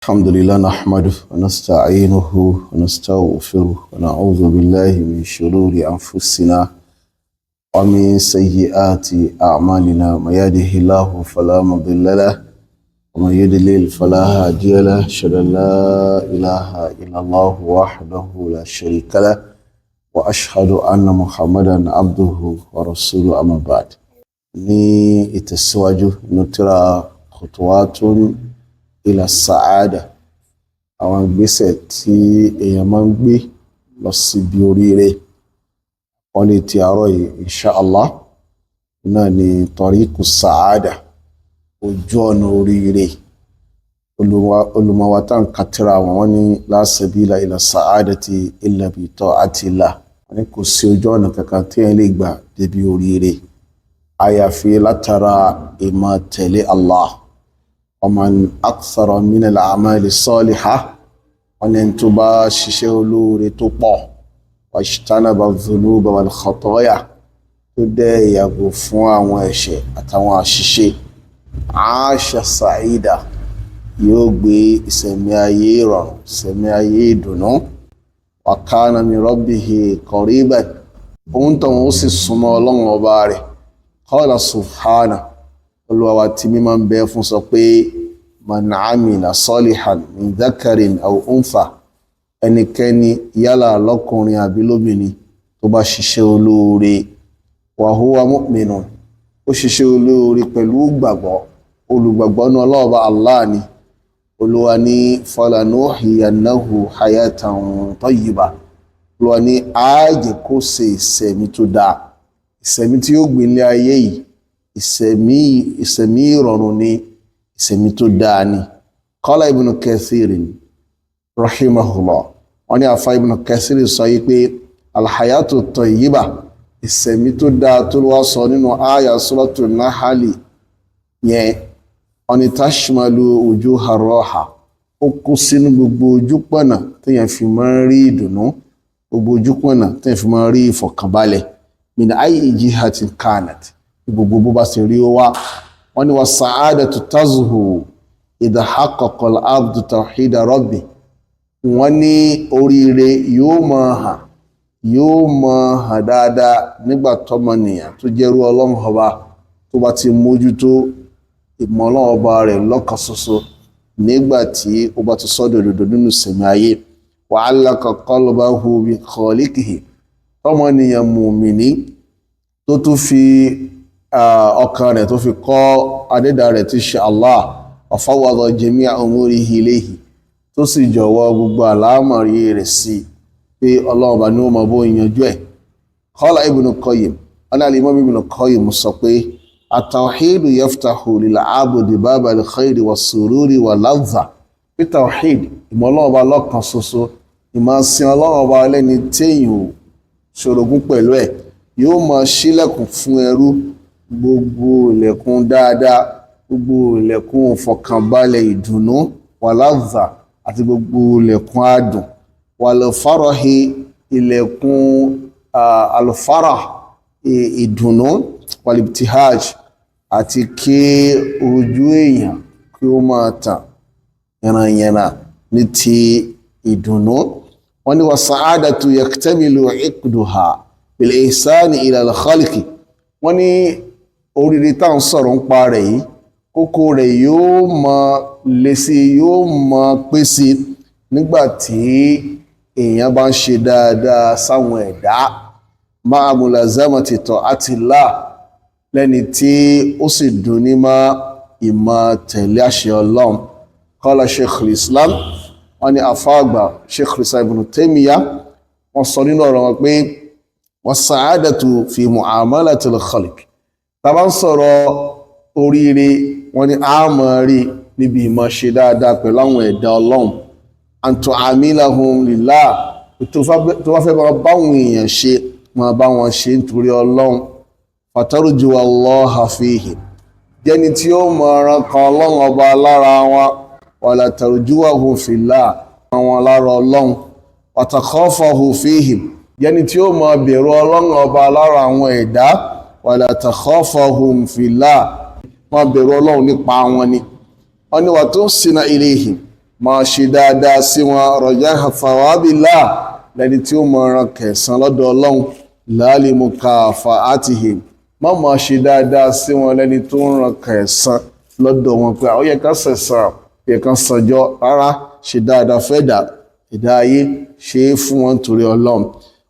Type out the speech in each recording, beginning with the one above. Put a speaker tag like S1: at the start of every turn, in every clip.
S1: الحمد لله نحمده ونستعينه ونستغفره ونعوذ بالله من شرور أنفسنا ومن سيئات أعمالنا. من يهده الله فلا مضل له ومن يضلل فلا هادي له. أشهد أن لا إله إلا الله وحده لا شريك له وأشهد أن محمدا عبده ورسوله. أما بعد، ní ìtẹ̀síwájú nínú tírà Khutuwatun ila Sa'ada, àwọn ìgbésẹ̀ tí èèyàn máa ń gbé lọ síbi oríire, wọ́n lè ti àárọ̀ yìí, insha Allah, náà ni tariqu sa'ada, ojú ọ̀nà oríire. Olùmọ̀wá tá ń ka tírà wọn, wọ́n ní la sabila ila sa'adati illa bi ta'atillah. Wọ́n ní kò sí ojú ọ̀nà kankan tí èèyàn lè gbà débi oríire àyàfi látara ìmọ̀ tẹ̀lé Allah. Waman akthara min al-a'mali salihah, wọ́n ní tó bá ṣiṣẹ́ olóore tó pọ̀, wajtanaba dhunuba wal khataya, tó dẹ́ yàgò fún àwọn ẹ̀ṣẹ̀ àtàwọn àṣìṣe, aasha sa'ida, yóò gbé ìsẹ̀mí ayé ìrọ̀rùn, ìsẹ̀mí ayé ìdùnnú. Wa kana min rabbihi qariban, òun tó ń sì súnmọ́ Ọlọ́run ọba rẹ̀. Qala subhana, Olúwa wa tí mímọ́ ń bẹ fún sọ pé man amila salihan min dhakarin aw untha, ẹnikẹ́ni yálà lọ́kùnrin àbí lóbìnrin tó bá ṣiṣẹ́ olóore, wa huwa mu'minun, ó ṣiṣẹ́ olóore pẹ̀lú gbàgbọ́, olùgbàgbọ́ ní ọlọ́ọ̀bá Allah ni. Olúwa ní falanuhyiyannahu hayatan tayyiba, Olúwa ní ààjẹ́ kó ṣe ìṣẹ̀mí tó dáa, ìṣẹ̀mí tí ó gbé ilé ayé yìí, ìṣẹ̀mí ìrọ̀rùn ni, ìṣẹ̀mí tó dáa ni. Qala Ibn Kathir rahimahullah, wọ́n ní àfa Ibn Kathir sọ yìí pé alhayatu tayyiba, ìṣẹ̀mí tó dáa tó wá sọ nínú àyà Suratu Nahali yẹn, wọ́n ní tashmalu wujuha raha, ó kó sínú gbogbo ojúpọ̀nà téèyàn fi máa ń rí ìdùnnú, gbogbo ojúpọ̀nà téèyàn fi máa ń rí ìfọ̀kànbalẹ̀, min ayyi jihatin kanat, gbogbo bó bá ṣe rí ó wá. Wọ́n ní wa sa'adatu tazhu idha haqqaqa al-abdu tawhida rabbi, wọ́n ní oríire yóò máa hàn, yóò máa hàn dáadáa nígbà tọmọnìyàn tó jẹ́rú Ọlọ́run ọba tó bá ti mójútó ìmọ̀ Ọlọ́run ọba rẹ̀ lọ́kan ṣoṣo, nígbà tí ó bá ti sọ́dọ̀ òdodo nínú ìsẹ̀mí ayé, wa allaqa qalbahu bi khaliqihi, tọmọnìyàn mùmìnì tó tún fi ọkàn rẹ̀ tó fi kọ́ adẹ́dà rẹ̀ tí ṣe Allah, wa fawwada jami'a umurihi ilayhi, tó sì jọ̀wọ́ gbogbo àlámọ̀rí rẹ̀ sí pé Ọlọ́run bá ní ó mọ bó yanjú ẹ̀. Qala Ibn Qayyim, ọ̀nà al-Imam Ibn Qayyim sọ pé at-tawhidu yaftahu lil-abdi baba al-khayri was-sururi wal-ladha, pé tawhid, ìmọ̀ Ọlọ́run bá lọ́kan ṣoṣo, ìmọ̀ sin Ọlọ́run bá lẹ́ni téèyàn ò ṣorogún pẹ̀lú ẹ̀, yóò máa ṣílẹ̀kùn fún ẹrú gbogbo ilẹ̀kùn dáadáa, gbogbo ilẹ̀kùn ìfọ̀kànbalẹ̀, ìdùnnú, wàláàzà, àti gbogbo ilẹ̀kùn adùn, wàlúfàrọ̀hì, ilẹ̀kùn alùfàrà, ìdùnnú, wàlìbtihaj, àti kí ojú èèyàn kí ó máa tàn yànnàyànnà ní ti ìdùnnú. Wọ́n ní wàsàádàtu yaktamilu iqduha bil ihsani ila al-khalqi, wọ́n ní oríire tá à ń sọ̀rọ̀ ń pa rẹ̀ yìí, kókó rẹ̀ yóò mọ lé sí, yóò mọ pé sí nígbà tí èèyàn bá ń ṣe dáadáa sáwọn ẹ̀dá, ma'a mulazamati ta'atillah, lẹ́ni tí ó sì dùn ní mọ́ ìmọ̀ tẹ̀lé àṣẹ Ọlọ́run. Qala Sheikhul Islam, wọ́n ní àfáàgbà Sheikh Islam Ibn Taymiyyah, wọ́n sọ nínú ọ̀rọ̀ wọn pé was-sa'adatu fi mu'amalatil khalq, tá bá ń sọ̀rọ̀ oríire, wọ́n ní a máa rí níbi ìmọ̀ ṣe dáadáa pẹ̀lú àwọn ẹ̀dá Ọlọ́run, an tu'amilahum lillah, tó bá fẹ́ máa báwọn èèyàn ṣe, máa bá wọn ṣe nítorí Ọlọ́run, fatarju Allaha fihi, jẹ́ni tí ó mọ ọ̀ràn kan Ọlọ́run ọba lára wọn, wala tarjuwahum fillah, wọn lára Ọlọ́run, wa takhafahu fihim, jẹ́ni tí ó mọ bẹ̀rù Ọlọ́run ọba lára àwọn ẹ̀dá, wala takhafahum fillah, wọn bẹ̀rù Ọlọ́run nípa wọn ni. Wọ́n ní wa tuhsina ilayhim, Máa ṣe dáadáa sí wọn, rọ̀já thawabillah, lẹ́ni tí ó máa ran kẹsàn lọ́dọ̀ Ọlọ́run, láàlímù káfà átìhìm. Má máa ṣe dáadáa sí wọn lẹ́ni tó ń ran kẹsàn lọ́dọ̀ wọn pé ó yẹ ká sẹ̀sán, yẹ ká sànjọ́. Rárá, ṣe dáadáa fẹ́ dà ẹ̀dá ayé, ṣe é fún wọn torí Ọlọ́run.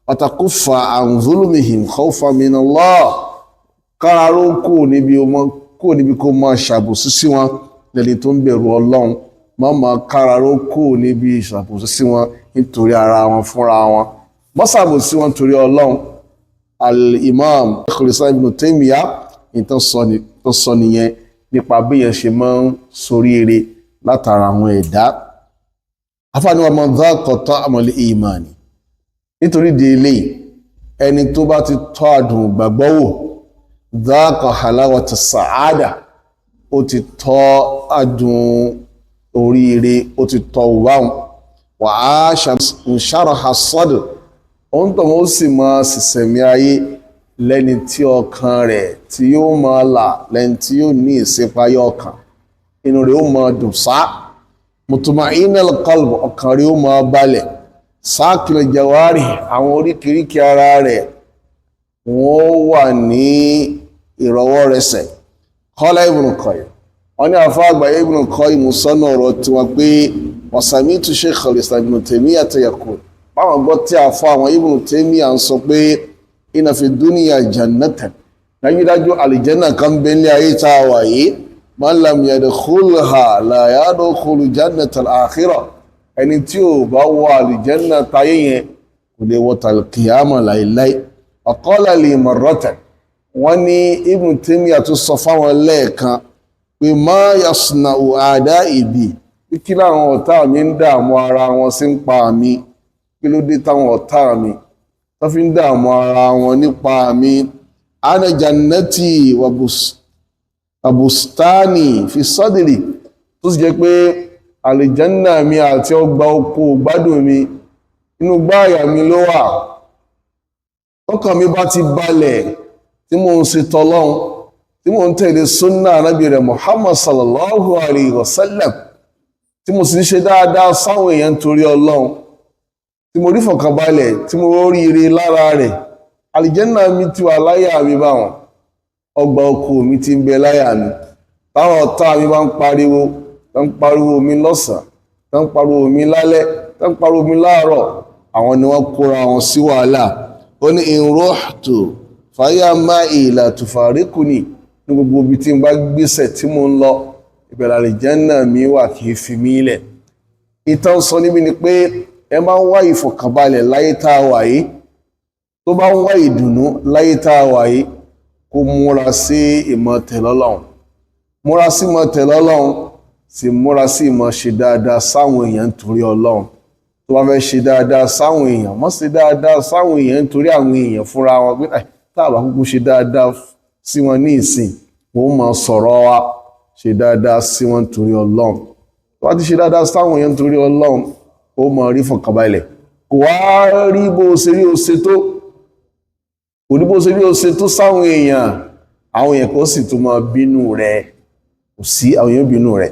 S1: Watakufa an zulmihim khawfan min Allah, káraró kúrò níbi kó máa ṣàbòsí sí wọn lẹ́ni tó ń bẹ̀rù Ọlọ́run. Má máa káraró kúrò níbi ìṣàbòsí sí wọn nítorí ara wọn fúnra wọn, má ṣàbòsí wọn torí Ọlọ́run. Al-Imam Sheikhul Ibn Taymiyyah ìtàn sọ nìyẹn nípa bí yẹn ṣe máa ń soríire látara àwọn ẹ̀dá. Afáàní wa man dhaqa ta'mal imani, nítorí di eléyìí, ẹni tó bá ti tọ́ àdùn gbàgbọ́ wò, dhaqa halawata sa'ada, ó ti tọ́ àdùn oríire, ó ti tọ́ wáhùn, wa 'asha insharaha sadr, òun tó wọ́n sì máa sìsẹ̀mí ayé lẹ́ni tí ọkàn rẹ̀ tí yóò máa là, lẹ́ni tí yóò ní ìṣípayá ọkàn, inú rẹ̀ ó máa dùn sá, mutma'inal qalb, ọkàn rẹ̀ ó máa balẹ̀, sákìlì jawari, àwọn oríkìríkì ara rẹ̀ wọ́n wà ní ìrọwọ́rẹsẹ̀. Qala Ibn Qayyim, wọ́n ní àfáà àgbà Ibn Qayyim sọ́nà ọ̀rọ̀ tiwọn pé wasami'tu Shaykh al-Islam Ibn Taymiyyah yaqul, báwọn gbọ́ tí àfáà àwọn Ibn Taymiyyah ń sọ pé inna fi dunya jannatan, dájúdájú àlìjẹ́nà kan bẹ́ẹ̀ ní ayé tá a wà yìí, man lam yadkhulha la yadkhulu jannatal akhirah, ẹni tí ò bá wọ àlìjẹ́nà táyé yẹn kò lè wọ tàlkìyàmọ̀ láìláì. Ọ̀kọ́lá lè marratan, wọ́n ní Ibn Taymiyyah tó sọ fáwọn lẹ́ẹ̀kan pé ma yasna'u a'da'i bi, kí láwọn ọ̀tá mi ń dààmú ara wọn sí ń pa mi, kí ló dé táwọn ọ̀tá mi tó fi ń dààmú ara wọn nípa mi? Ana jannati wa bustani fi sadri, tó sì jẹ́ pé àlìjánà mi àti ọgbà oko gbádùn mi inú gbáàyà mi ló wà. Ọkàn mi bá ti balẹ̀ tí mo ń ṣe tọlọ́hun, tí mo ń tẹ̀lé súnnà Ànábì rẹ̀ Muhammad sallallahu alayhi wa sallam, tí mo sì ń ṣe dáadáa sáwọn èèyàn torí Ọlọ́run, tí mo rí fọ̀kànbalẹ̀, tí mo rí ire lára rẹ̀, àlìjánà mi ti wà láyà mi báwọn, ọgbà oko mi ti ń bẹ láyà mi. Táwọn ọ̀tá mi bá ń pariwo, tó ń pariwo mi lọ́sàn, tó ń pariwo mi lálẹ́, tó ń pariwo mi láàárọ̀, àwọn ni wọ́n kóra wọn sí wàhálà. Ó ní in ruhtu fàyà ma'i la tufarikuni, ní gbogbo ibi tí n bá gbéṣẹ̀ tí mo ń lọ, ìbẹ̀rẹ̀ àlìjánà mi wà, kì í fi mí lẹ̀. Ìtàn sọ níbi ni pé ẹ máa ń wá ìfọ̀kànbalẹ̀ láyé tá a wà yìí, tó bá ń wá ìdùnnú láyé tá a wà yìí, kó múra sí ìmọ̀ tẹ̀lé Ọlọ́run, múra sí ìmọ̀ tẹ̀lé Ọlọ́run, sì múra sí ìmọ̀ ṣe dáadáa sáwọn èèyàn nítorí Ọlọ́run. Tó bá fẹ́ ṣe dáadáa sáwọn èèyàn, mọ́ ṣe dáadáa sáwọn èèyàn nítorí àwọn èèyàn fúnra wọn pé tá a bá kúkú ṣe dáadáa sí wọn ní ìsìn, wọ́n máa sọ̀rọ̀ wa. Ṣe dáadáa sí wọn nítorí Ọlọ́run. Tó bá ti ṣe dáadáa sáwọn èèyàn nítorí Ọlọ́run, ó máa rí fọkànbalẹ̀. Kò wá rí bó ṣe rí o ṣe tó, kò ní bó ṣe rí o ṣe tó sáwọn èèyàn, àwọn èèyàn kò sì tún máa bínú rẹ̀. Kò sí àwọn èèyàn bínú rẹ̀.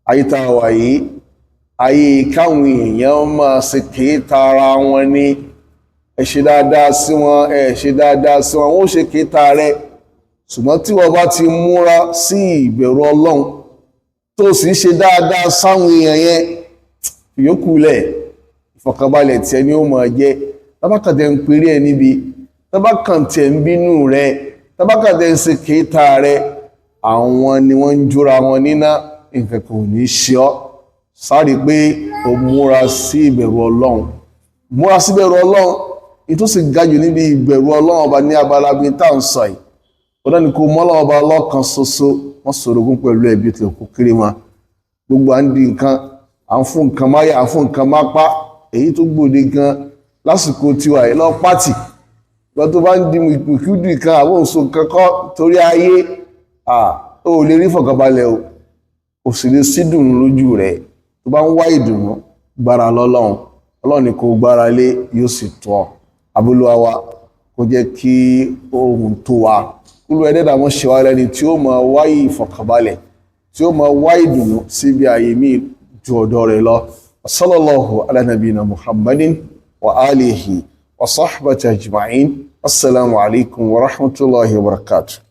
S1: Ayé tá a wà yìí, ayé káwọn èèyàn máa ṣe kéta ara wọn ní, ẹ ṣe dáadáa sí wọn, ẹ ṣe dáadáa sí wọn, wọn ó ṣe kéta rẹ̀. Ṣùgbọ́n tí wọ́n bá ti múra sí ìbẹ̀rù Ọlọ́run, tó sì ń ṣe dáadáa sáwọn èèyàn yẹn, yòókù lẹ̀, ìfọ̀kànbalẹ̀ tí ẹni ó máa jẹ́. Tábàkàtẹ̀ ń perí ẹ níbi, tábàkàtẹ̀ ń bínú rẹ̀, tábàkàtẹ̀ ń ṣe kéta rẹ̀, àwọn ni wọ́n ń jóra wọn níná, nǹkan kò ní ṣe ọ́. Sáré pé o múra sí ìbẹ̀rù Ọlọ́run, múra sí ìbẹ̀rù Ọlọ́run. Ètò sì ga jù níbi ìbẹ̀rù Ọlọ́run ọba ní abala bíi tá à ń sọ yìí, ó dáni kó mọ́ Ọlọ́run ọba lọ́kan ṣoṣo, wọ́n sorogún pẹ̀lú ẹbí tí kò kéré wọn. Gbogbo à ń di nǹkan, à ń fún nǹkan máyà, à ń fún nǹkan mápá, èyí tó gbòde gan lásìkò tiwa yìí lọ pátì lọ tó bá ń di mùkúdù kan àwọn òṣò nǹkan kọ́ torí ayé, ó lè rí fọ̀kànbalẹ̀ o, kò sì lè sí dùnú lójú rẹ̀. Tó bá ń wá ìdùnnú, gbára lọ́lọ́run. Ọlọ́run ni kò gbára lé, yóò sì tọ́ ọ. Abúlúwa wa kó jẹ́ kí ohun tó wa kúlú ẹ̀dẹ́dà wọn ṣe wá lẹ́ni tí ó máa wá ìfọ̀kànbalẹ̀, tí ó máa wá ìdùnnú síbi ààyè míì Ju ọ̀dọ̀ rẹ̀ lọ. Sallallahu ala nabina Muhammadin wa alihi wa sahbihi ajma'in. Assalamu alaikum wa rahmatullahi wa barakatuh.